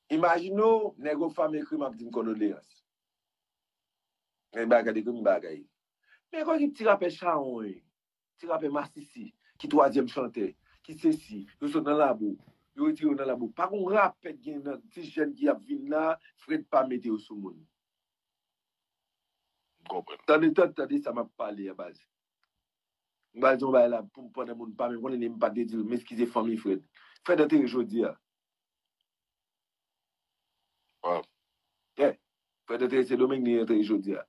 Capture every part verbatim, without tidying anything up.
Imajine w, nèg Rockfam ekri m ap di m kondoleyans. Men bagay de grenn bagay. Men kon ki ti rapè chawony, ti rapè masisi, ki twazyèm chantè, ki sesi, yo sot nan labou, yo retire yo nan labou. Pa gon rapè k gen nan ti jèn ki ap vin la, Fred pa mete yo sou moun. M konprann. Tande, tande, tande sa m ap pale a baz. M pral di yon bagay la pou m pandan moun pa menm konnen li, m pa te di l, m eskize fanmi Fred. Fred antere jodi a. Wow. Yeah. Fred antere Sendomeng, li antere jodi a.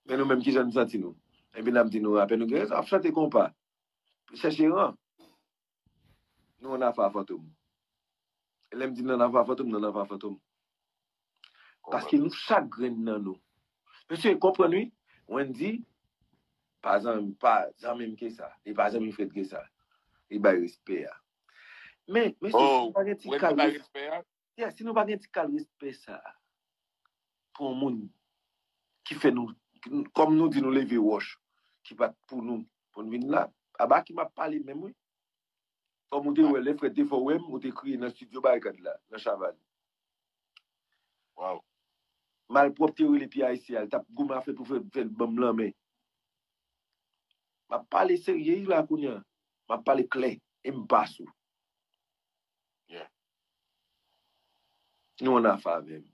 Men nou menm kijan nou santi nou? Epi n ap di nou rapè, nou gen rezon ap chante konpa. Chèche ran. Nou ann afè a Fantom. E lè m di n ann afè a Fantom, n ann afè a Fantom. Paske nou chak grenn nan nou. Mesye, konprann wi. Wendy, pa zanmi, pa zanmi m ke sa. Li pa zanmi Fred ke sa. Li bay respè a. Men, mesye, si nou pa gen ti kal respè, yeah, si nou pa gen ti kal respè sa pou yon moun ki fè nou, kòm nou di nou leve wòch, ki bat pou nou, pou n vin la, a Baky m ap pale menm wi. Kòm ou te wè, lè Fred te fè w wè m, ou te kriye nan estidyo Barikad la, nan Chavannes. Wow. Malpwòpte rele P I C a, l t ap goumen a fè pou fè, fè l ban m lanmen. M ap pale serye wi la kounye a. M ap pale klè, e m pa sou. Yeah. Nou ann afè avè m.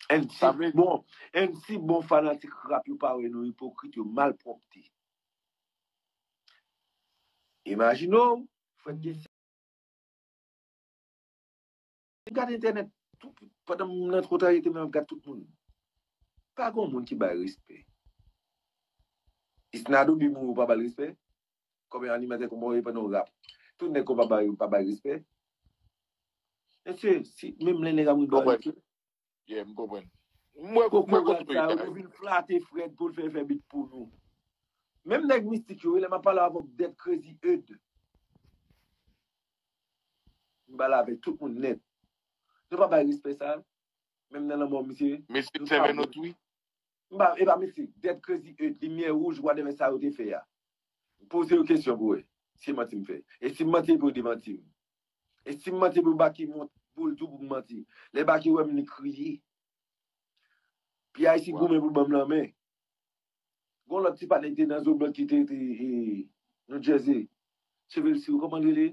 N si bon, N si bon fanatik rap yo pa wè nou ipokrit, yo malpwòpte. Imajine w, Fred gen gade entènèt, pandan m nan kontrarye te menm ap gade tout moun. Pa gen moun ki bay respè. Isnado Bimou ou pa ba l respè? Kòm yon animatè konpa w ye pandan w rap. Tout nèg konpa ba yo pa bay respè. Mesye, si menm lè nèg ap ri ba yo. Yeah, m konprann. M wè, m wè kote w ye. Yo vin flate Fred pou l fè fè bit pou nou. Menm nèg mistik yo, lè m ap pale avè w, Dead Crazy Eud. M pale avèk tout moun nèt. Nou pa bay respè sa. Menm nan lanmò misye. Misye sève nou tou wi. M pa, e pa misye. Dead Crazy Eud, limyè wouj, whatever sa yo te fè a. Poze yo kesyon pou wè. Si manti m fè. E si m manti, pou yo demanti m. E si m manti, pou Baky mont, pou l di w pou m manti. Lè Baky wè m, li kriye. P I C goumen pou l ban m lanmen. Gon lòt ti patnè ki te nan Zoblòd ki te, te e, New Jersey. Cheve l si w, kòman l rele?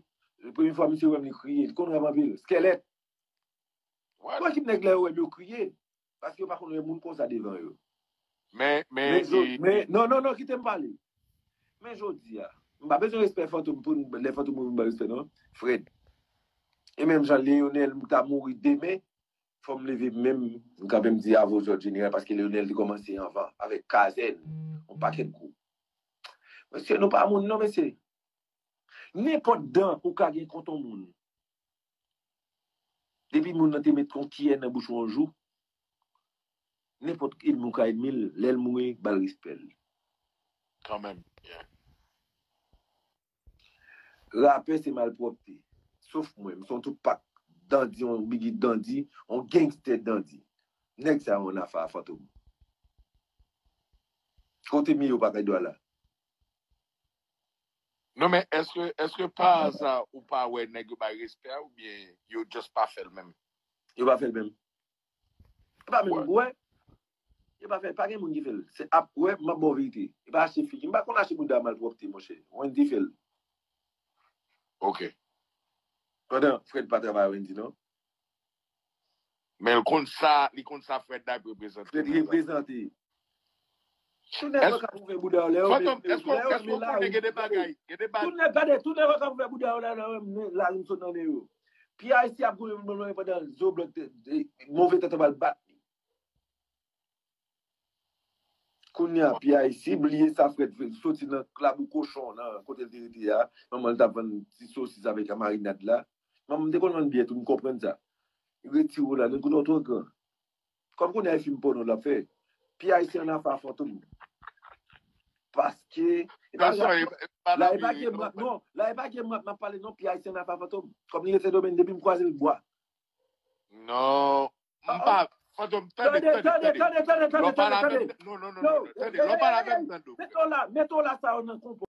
Premye fwa misye wè m, li kriye. Li konn rap anpil. Skèlèt. Ou wè ki nèg la yo wè m yo kriye. Paske yo pa konn wè moun konsa devan yo. Men, men, men, men, non, non, non, kite m pale. Men jodi a, m pa bezwen respè Fantom pou lè Fantom pou m ba respè non. Fred. E menm jan Leonel, m ta mouri demen, fò m leve menm, m kanpe m di avè w zòt jeneral, paske Leonel te kòmanse anvan, avèk Kazèn, yon pakèt gwoup. Mesye, nou pa moun non, mesye. Nenpòt dan ou ka gen kont yon moun. Depi moun nan te met yon kiyè nan bouch ou yon jou, nenpòt ènmi ou ka ènmi l, lè l mouri, ba l respè l. Kanmenm, yeah. Rapè se malpwòpte. Sof mwen, m se yon toupak. Dandi, yon bigi dandi, yon gangstè dandi. Nèg sa yo nan afè a Fantom. Kote miye w pa kay dwa la? Non, men èske, èske pa aza ou pa wè nèg yo bay respè a oubyen yo just pa fè l menm? Yo pa fè l menm. E pa menm, wè. E pa fè, pa gen moun ki fè l. Se ap, wè, m ap ba w verite. E pa achte figi. M pa konn achte bouda malpwòpte, monchè. Wendy fè l. Ok. Pandan Fred pa travay Wendy, non? Men l konn sa, li konn sa Fred ap reprezante. Fred reprezante. Tout nèg yo ka ouvè bouda yo lè yo. Fantom, èske w konnen gen de bagay? Gen de bagay. Tout nèg, gade, tout nèg yo ka ouvè bouda yo lè yo wè m lari m sot nan men yo. P I C ap goumen pou mwen pandan Zoblòd, move tèt anba l bat li. Kounye a, P I C bliye sa Fred fè, soti nan klabou kochon nan kote l te rete a. Manman l t ap vann ti sosis avèk marinad la. Manman m te konn vann byè tou, m konprann sa. Retire w la, nèg ou twò gran. Kòm kounye a e fim pòno l ap fè. P I C ann afè a Fantom. Paske, e pa rap, la e pa game rap non. La e pa game rap m ap pale non, P I C ann afè a Fantom. Kòm li rete Sendomeng, depi m kwaze l bwa. Non. M pa, Fantom, tande, tande, tande. Lè w pale avè m, non, non, non, non, tande, lè w pale avè m, tande. Mete w la, mete w la sa yo nan konpa.